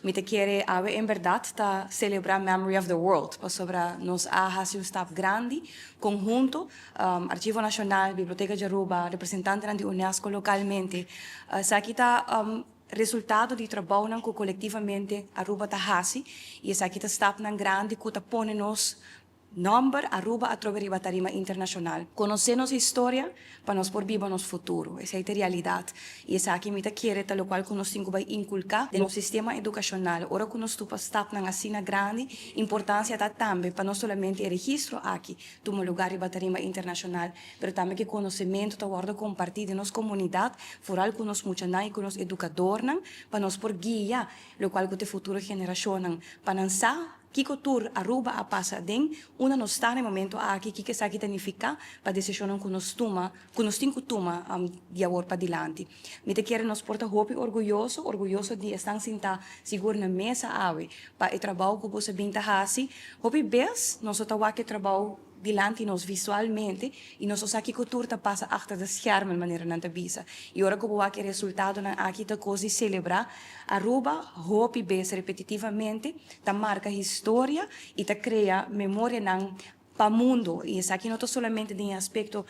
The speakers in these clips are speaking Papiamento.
Mi ta kere awe en berdad ta celebra Memory of the World, pasobra nos a haci un stap grandi conhunto, Archivo Nacional, Biblioteca di Aruba, representantenan di UNESCO localmente. Esaki ta resultado di trabounan cu colectivamente Aruba ta haci y esaki ta stapnan grandi cu ta pone nos nomber Aruba atrobe riba tarima internacional. Conoce nos historia pa nos por biba nos futuro. Esey ta e realidad. Y esaki mi ta kere ta locual cu nos tin cu bay inculca den nos sistema educacional. Ora cu nos tupa stapnan asina grandi, importancia ta tambe pa no solamente e registro aki tuma lugar riba tarima internacional, pero tambe cu e conocemento ta wordo comparti den nos comunidad, vooral cu nos muchanan y cu nos educadornan, pa nos por guia locual cu ta e futuro generacionnan, pa nan sa kiko tur Aruba a pasa aden, unda nos ta na e momento aki, kiko esaki ta nifiká pa desishonnan ku nos tuma, ku nos tin ku tuma di awor padilanti. Mi ta kere nos por ta hopi orguyoso, orguyoso di esnan sintá sigur na mesa awe pa e trabou ku boso bin ta hasi. Hopi bes nos no ta wak e trabou dilanti nos visualmente y nos no sa kico tur ta pasa achter de schermen, manera nan ta bisa. Y ora cu bo wak e resultadonan aki ta cos di celebra. Aruba hopi bes repetitivamente ta marca historia y ta crea memorianan pa mundo y esaki no ta solamente den e aspecto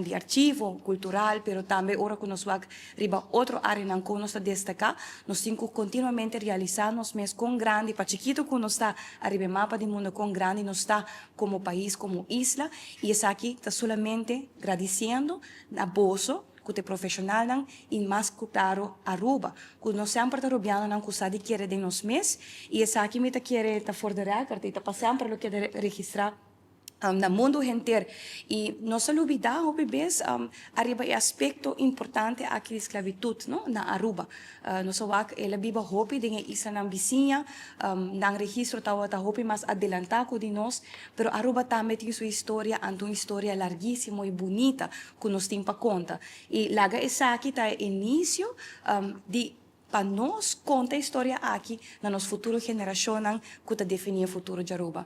di archivo cultural, pero tambe ora cu nos wak riba otro areanan con nos ta destaca. Nos tin cu continuamente realisa nos mes con grandi, pa chikito cu nos ta ariba e mapa di mundo, con grandi nos ta como pais, como isla, y esaki ta solamente gradiciendo na boso cu ta e profesionalnan y mas cu claro Aruba, cu nos semper ta Rubianonan cu sa di kere den nos mes, y esaki mi ta kere ta for the record y ta pa semper lo keda registra na mundo henter. Y nos a lubida hopi bes ariba e aspecto importante aki di sclavitud, no, na Aruba. Nos a wak el a biba hopi den e islanan bisiña, nan registro tawata hopi mas adelantá ku di nos, pero Aruba tambe tin su historia, anto un historia larguísimo i bunita ku nos tin pa konta. I laga esaki ta e inisio di pa nos konta e historia aki na nos futuro generashonnan ku ta definí e futuro di Aruba.